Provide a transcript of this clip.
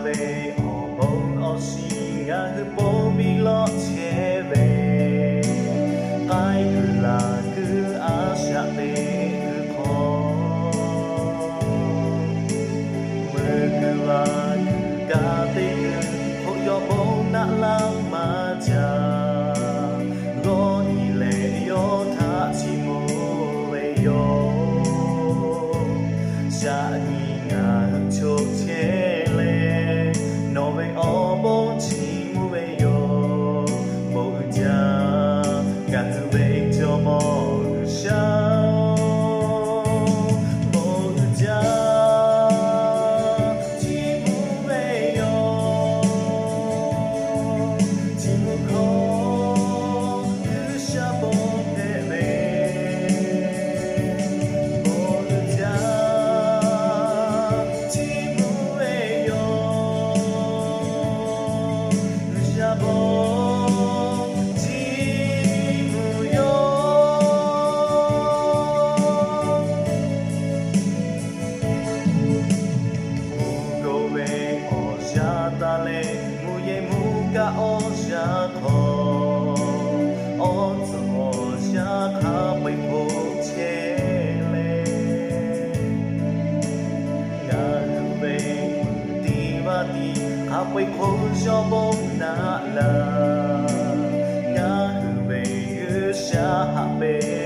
Ve awˬ bon awˬ shiˍ ngaˬ hui bon biˇ lawˆ chehˇ ve, k'ai kuiˬ laˬ kuiˬ a shaꞈ teꞈ kuiˬ hk'aw, meuˬ kuiˬ vaˬ kuiˬ ka teˇ kuiˬ hk'oˆ yawˇ bon naˆ laˇ maˇ caˇ. G'awˇ nyi leh yawˇ htaꞈ chiˇ mvuh ve yoˬ. Shaꞈ nyi ngaˬ hui choˬ chehˇ leh, nawˬ ve awˬ bon chiˇ mvuh ve yoˬ. Bon uiˍ jaˇ, ngaˬ hui ve Jawˇmawˇ G'uiˬsha, bon uiˍ jaˇ, chiˇ mvuh ve yoˬ. Chiˇ mvuh hkawˇ G'uiˬsha bon hpehꞈ ve, bon uiˍ jaˇ, chiˇ mvuh ve yoˬ. G'uiˬsha bon chiˇ mvuh yoˬ. Mvuhˇ k'oˆ ve awˬ yanˇ taˇ leh, mvuhˇ yehˬ mvuhˇ kaˆ awˬ yanˇ hk'aw, awˬ tcuhˍ awˬ yanˇ hk'a peu-eˬ hk'oˆ chehˇ leh, ngaˬ hui ve mvuhˇ tiˉ vaˇ tiˉ hk'a peu-eˬ hk'oˆ yawˇ bon naˆ laˇ. Ngaˬ hui ve G'uiˬsha haꞈ pehnˇ